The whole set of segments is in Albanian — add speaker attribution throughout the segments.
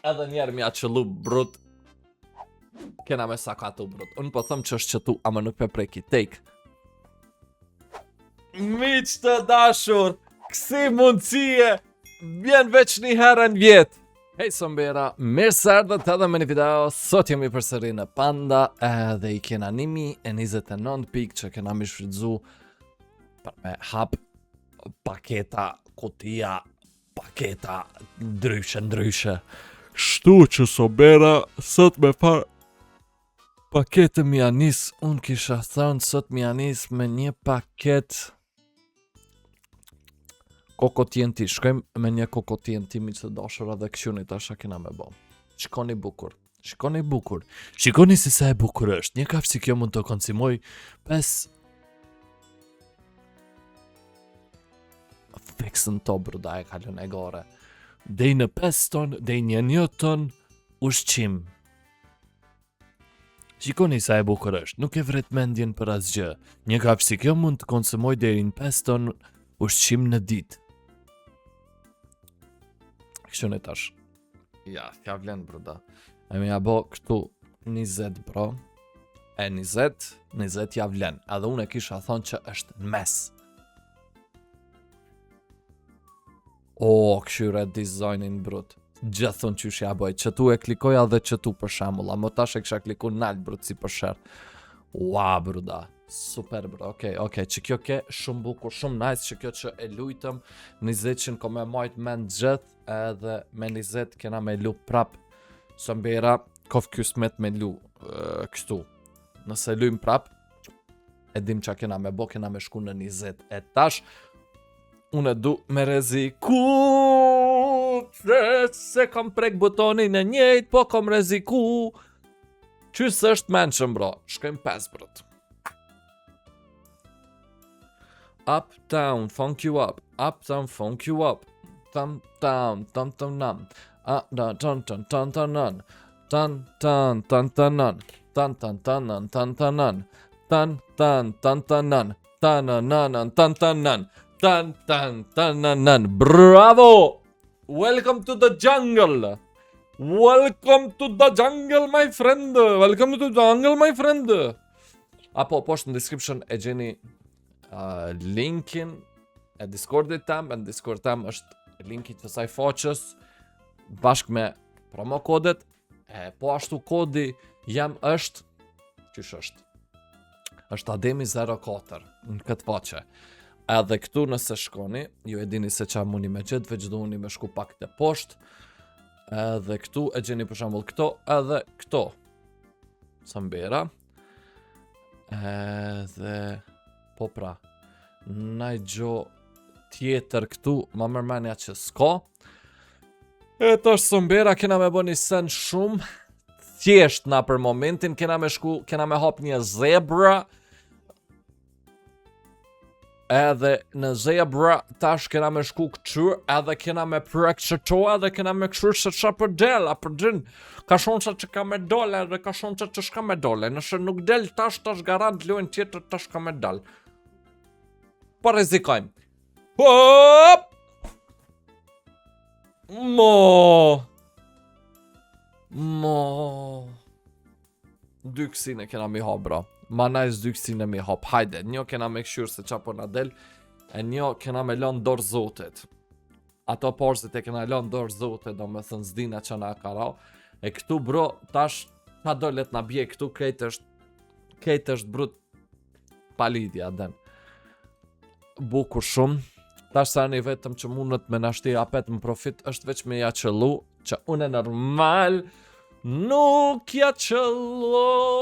Speaker 1: Edhe njerë m'ja qëllu brut Kena me sakatu brut Unë po thëm që është qëtu Ama nuk pe preki Take Miq të dashur Kësi mundësie Vjen veç një herë në vjet Hej Sombera, mirë se erdhët edhe me një video Sot jemi përsëri në Panda Edhe i kena 1029 pikë që kena mi shfrytzu Për me hap paketa, kutia, paketa ndryshe ndryshe. Kështu që Sombera sot me far paketë m'ja nis, unë kisha thënë sot m'ja nis me një paket Koko TNT, shkojmë me një Koko TNT miq të dashur edhe kqyrni tash a kena me bo. Shikoni bukur, shikoni bukur, shikoni se sa e bukur është. Një kafshë si kjo mund të konsumoj 5 Fiks në to bruda e kalon e gore. Dej në 5 ton, dej një një ton ushqim. Shikoni sa e bukur është, nuk e vret mendjen për asgjë. Një kafshë si kjo mund të konsumoj deri në 5 ton ushqim në ditë. Kështu në tash. Ja, ja vlen bruda. E me ja bo këtu 20 bro. E 20, 20 ja vlen. Edhe unë e kisha thonë që është në mes. O, këshyre dizajnin brut. Gjithën qysh ja bëj, që tu e klikoja dhe që tu për shembull, ama tash e kisha kliku nalt brut si për sherr. Ua, bruda. Super bro, okej, okay, okej, okay. që kjo ke shumë bukur, shumë nice, që kjo që e lujtëm, 20 ko me majt mend gjithë, edhe me 20 kena me lu prap Sombera kof kysmet me lu e, kështu nëse lujm prap e dim qa kena me bo kena me shku në 20 e tash unë e du me rreziku se, se kam prek butonin e njejt po kam rreziku qysh është menqëm bro shkojmë 5 brut Up, down, funk you up. Up, down, funk you up. Thumb, down, thumb, thumb, num. Up, down, thumb, thumb, thumb, thumb, num. Thumb, thumb, thumb, thumb, num. Thumb, thumb, thumb, num, thumb, thumb, num. Thumb, thumb, thumb, thumb, num. Thumb, num, num, thumb, thumb, num. Thumb, thumb, thumb, num, num. Bravo! Welcome to the jungle! Welcome to the jungle, my friend! Welcome to the jungle, my friend! Apo, poshtë në description e gjeni uh, linkin e Discordit tam, e në Discord tam është linki të saj faqës bashkë me promo kodet, e po ashtu kodi jem është, qysh është? Është Ademi 04 në këtë faqe. Edhe këtu nëse shkoni, ju e dini se qa muni me gjetë, veç duhuni me shku pak të poshtë. Edhe këtu e gjeni për shembull këto, edhe këto. Sambera. Edhe po pra, naj gjo tjetër këtu, ma merr menja që s'ka. E tash Sombera kena me bo një sen shumë thjesht na për momentin, kena me shku, kena me hap një zebra, Edhe në zebra tash kena me shku këqyr Edhe kena me prek që to Edhe kena me kqyr se qa për del A për din Ka shansa që ka me dole Edhe ka shansa që shka me dole Nëse nuk del tash tash garant lojën tjetër tash ka me dal Po rrezikojmë Hop Mo Mo Dy kësine kena mi hap, bro. Ma nice dy kësine mi hap. Hajde, një kena me këshyrë se qa po na del, e një kena me lënë dorë zotit. Ato porsit e kena lënë dorë zotit, do me thënë s'dina që na ka ra. E këtu, bro, tash, ta do let na bje këtu, krejt është, krejt është brut pa lidhja, den. Bukur shumë. Tash sa një vetëm që mundet me na shti apet në profit, është veç me ja qëllu, Që unë normal nuk ja qëlloj.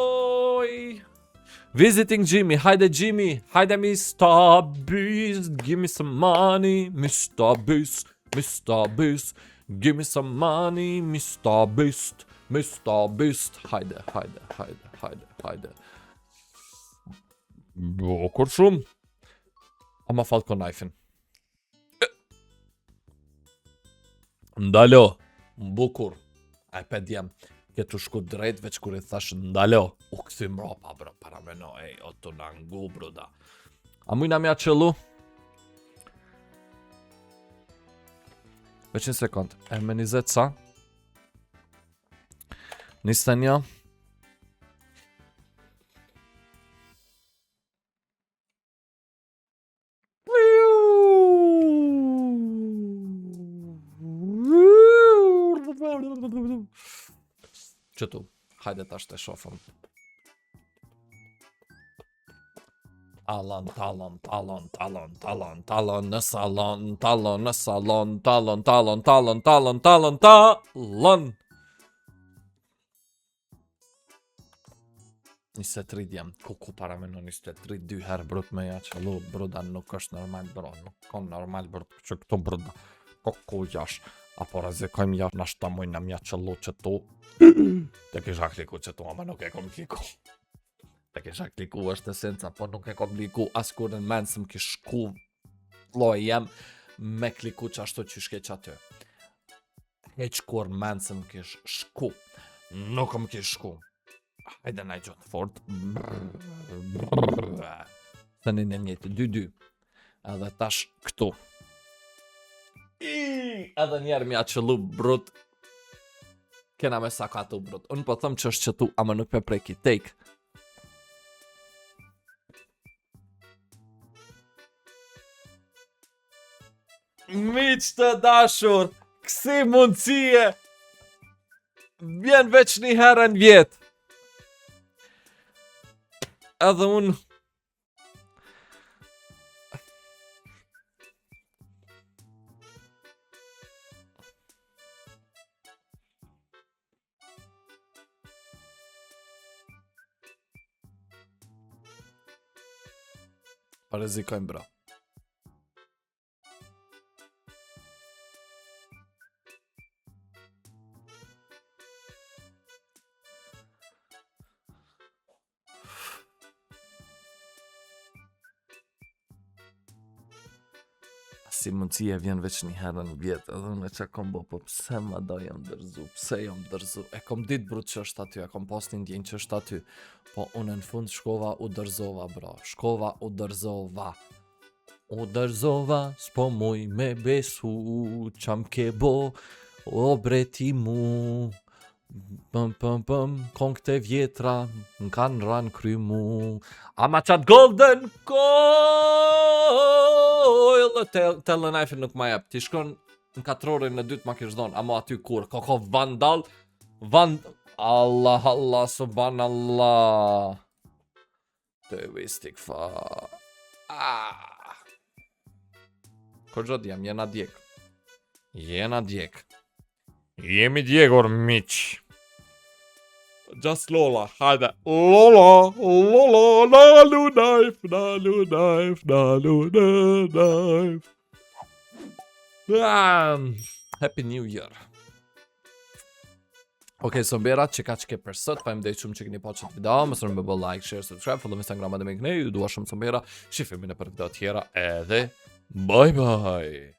Speaker 1: Visiting Jimmy, hajde Jimmy, hajde Mr. Beast, give me some money, Mr. Beast, Mr. Beast, give me some money, Mr. Beast, Mr. Beast, hajde, hajde, hajde, hajde, hajde. Bukur shumë. Ama Falcon Knife-in. Ndalo, bukur. A e pe djem, ke të shku drejt veç kur i thash ndalo. U këthi mrapa, bro, para meno, ej, o të na ngu, bruda. A mujna m'ja qëllu? Veç një sekund, e me 20 sa? 21. Qëtu, hajde tash të shofëm. Talon, talon, talon, talon, talon, talon në salon, talon në salon, talon, talon, talon, talon, talon, talon. 23 djem, ku ku para me në 23, dy herë brut me ja qëllu, bruda nuk është normal, bro, nuk ka normal, bro, që këtu bruda, ku ku jash, apo rrezikojmë ja, nashta mujna m'ja qëllu që tu, të kisha kliku që tu, ama nuk e kom kliku. Të kisha kliku është esenca, po nuk e kom kliku, as kur në men s'më kish shku, loj jem, me kliku që ashtu që shke që aty. Heq kur në men s'më kish shku, nuk më kish shku. Hajde na i gjotë fort. Thënin e njëjtë, 2-2. Edhe tash këtu. I, edhe njerë m'ja qëllu brut. Kena me sakatu brut. Unë po thëm që është qëtu, ama nuk me preki. Take. Miq të dashur, kësi mundësie vjen veç një herë në vjet. Edhe unë Pa rrezikojmë bro. Si mundësi e vjen veç një herë në vjet, edhe unë që kom bo, po pse ma do jam dërzu, pse jam dërzu, e kom dit brut që është aty, e kom pas një ndjenjë që është aty, po unë në fund shkova u dërzova, bro, shkova u dërzova, u dërzova, s'po muj me besu, qa m'ke bo, o bre ti mu, Pëm, pëm, pëm, kongët e vjetra, më kanë ranë kry mu. Ama qatë golden coil, te, te knife nuk ma jep. Ti shkon në katrorin në dytë ma kish dhonë, ama aty kur, ko ko vandal, vand... Allah, Allah, subhanallah. Të istigfar. Ah. Ko gjë djem, jena djeg. Jena djeg. Jemi djegur, miq. Just Lola, hajde. Lola, Lola, nalu knife, nalu knife, nalu knife. Ah, Happy New Year. Ok, so mbera që ka që ke për sot, faleminderit shumë që keni pa qëtë video, mos harroni me bë like, share, subscribe, follow Instagram edhe me këne, ju dua shumë so mbera, shifemi në për video tjera edhe bye bye.